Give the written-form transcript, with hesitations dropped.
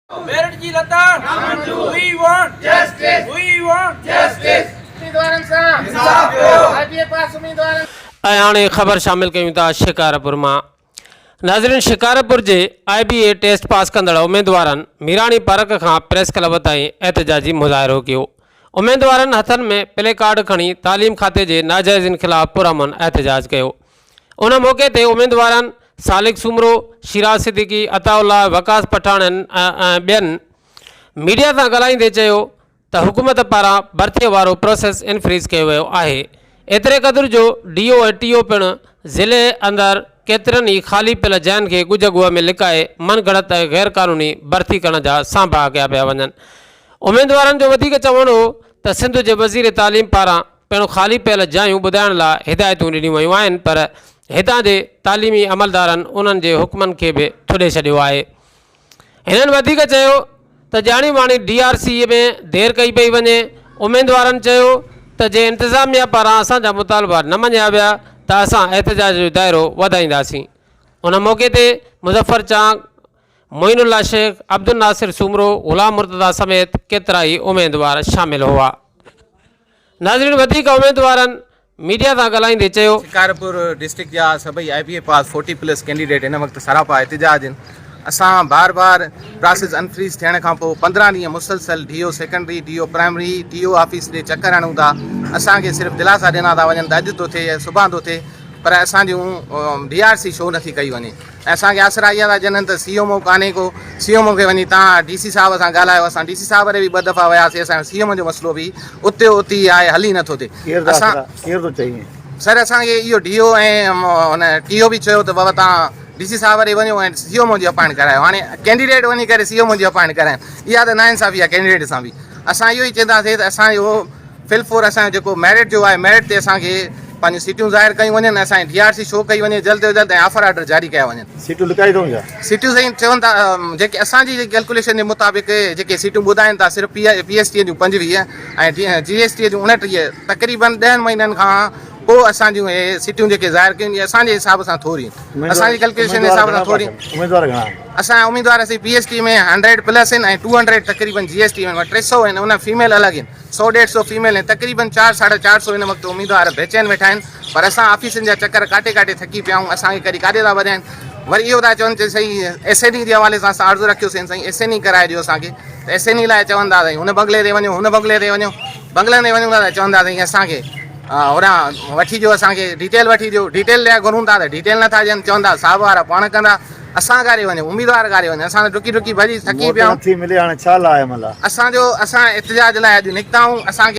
Merit جي لتاڙ نامنظور We want justice We want justice اميدوارن سان انصاف ڪيو آء بي اي پاس اميدوارن. ۽ هاڻي خبر شامل ڪيون ٿا شڪارپور مان ناظرين شڪارپور جي آء بي اي ٽيسٽ پاس ڪندڙ اميدوارن ميراڻي پارڪ کان پريس ڪلب تائين احتجاجي مظاهرو ڪيو اميدوارن هٿن ۾ پلي ڪارڊ کڻي تعليم کاتي جي ناجائزين خلاف پرامن احتجاج ڪيو ان موقعي تي اميدوارن سالڪ سومرو، شيراز صديقي، عطاء الله، وقاص پٺاڻ ۽ ٻين ميڊيا سان ڳالهائيندي چيو ته حڪومت پاران ڀرتي وارو پروسيس انفريز ڪيو ويو آهي ايتري قدر جو ڊي او ۽ ٽي او پڻ ضلعي اندر ڪيترن ئي خالي پيل جاين کي ڳجهه ڳوهه ۾ لڪائي من گهڙت ۽ غير قانوني ڀرتي ڪرڻ جا سانڀاها ڪيا پيا وڃن اميدوارن جو وڌيڪ چوڻ هو ته سنڌ جي وزير تعليم پاران پڻ خالي پيل جايون ٻڌائڻ لاء هدايتون ڏنيون ويون آهن پر هتان جي تعليمي عملدارن انهن جي حڪمن کي به ٿڏي ڇڏيو آهي. هنن وڌيڪ چيو ته ڄاڻي واڻي ڊي آر سي ۾ دير ڪئي پئي وڃي، اميدوارن چيو ته جي انتظاميا پاران اسان جا مطالبا نه مڃيا ويا ته اسان احتجاج جو دائرو وڌائينداسين. ان موقعي تي مظفر چانگ، معين الله شيخ، عبدالناصر سومرو، غلام مرتضيٰ سميت ڪيترائي اميدوار شامل هئا. ناظرين وڌيڪ اميدوارن ميڊيا سان ڳالهائيندي چيو. شڪارپور ڊسٽرڪٽ جا سڀئي آء بي اي پاس فورٽي پلس ڪينڊيڊيٽ هن وقت سراپا احتجاج آهن اسان بار بار پراسيس انفريز ٿيڻ کان پوء 15 ڏينهن مسلسل D O secondary D O primary T O office ڏي چڪر هڻون ٿا اسان کي صرف دلاسا ڏنا ٿا وڃن ته اڄ ٿو ٿئي سڀان ٿو ٿئي پر اسان جون ڊي آر سي شو نٿي ڪئي وڃي ۽ اسان کي آسرا اها ٿا ڏين ته سي ايم او ڪانهي ڪو سي ايم او کي وڃي تان ڊي سي صاحب سان ڳالهايو اسان ڊي سي صاحب ڏي به ٻه دفعا وياسي اسان جو سي ايم او جو مسئلو به اتي جو اتي ئي آهي حل ئي نٿو ٿئي ڪير ٿا اسان آسرا ڪير ٿو چئي ائين؟ سر اسان کي اهو ڊي او ۽ هن ٽي او به چيو ته بابا تان ڊي سي صاحب ڏي وڃو ۽ سي ايم او جي اپائنٽ ڪرايو هاڻي ڪينڊيڊيٽ وڃي ڪري سي ايم او جي اپائنٽ ڪرائين اها ته ناانصافي آهي ڪينڊيڊيٽ سان به اسان اهو ئي چونداسي ته اسان جو فل فور اسان جو جيڪو ميرٽ جو آهي ميرٽ تي اسان کي پنهنجون سيٽون ظاهر ڪيون وڃن ۽ اسان جي ڊي آر سي شو ڪئي وڃي جلد از جلد ۽ آفر آرڊر جاري ڪيا وڃن. سيٽون لڪائي اٿئون ڇا؟ سيٽون سائين چون ٿا جيڪي اسان جي ڪيلڪوليشن جي مطابق جيڪي سيٽون ٻڌائين ٿا صرف پي ايس ٽي جون 25 ۽ جي ايس ٽي جون 29 تقريبن ڏهن مهينن کان پوء اسان جون اهي سيٽون جيڪي ظاهر ڪيون اهي اسان جي حساب سان ٿوريون اسان جي ڪيلڪوليشن جي حساب سان ٿوريون اميدوار گهڻا آهن؟ اسان جا اميدوار اسين P S T ۾ hundred plus آهن ۽ ٽو هنڊريڊ تقريبن جي ايس ٽي ۾ 300 آهن ان فيميل الڳ آهن سو ڏيڍ سو فيميل ۽ تقريبن چار ساڍا چار سو هن وقت اميدوار بيچين ويٺا آهن پر اسان آفيسن جا چڪر ڪاٽي ڪاٽي ٿڪي پيا آهيون اسان کي ڪڏهن ڪاڏي ٿا وڃائين وري اهو ٿا چون چي سائين ايس اين اي جي حوالي سان اسان عرض رکيوسين سائين ايس اين اي ڪرائي ڏيو اسان کي ته ايس اين اي لاء چون ٿا سائين هن بنگلي تي وڃو هن بنگلي تي وڃو بنگلن تي وڃون ٿا ته چون ٿا سائين اسان کي هوڏانهن وٺي ڏيو اسان کي ڊيٽيل وٺي ڏيو ڊيٽيل لاء گهرون ٿا ته ڊيٽيل نٿا ڏين چون ٿا صاحب وارا پاڻ ڪندا اسان ڪاڏي وڃون اميدوار ڪاڏي وڃن اسان ته ڊڪي ڊڪي ڀڄي ٿڪي موٽ پيا آهيون نٿي ملي هاڻي ڇا لاء عمل آ؟ اسان جو اسان احتجاج لاء اڄ نڪتا آهيون اسان کي.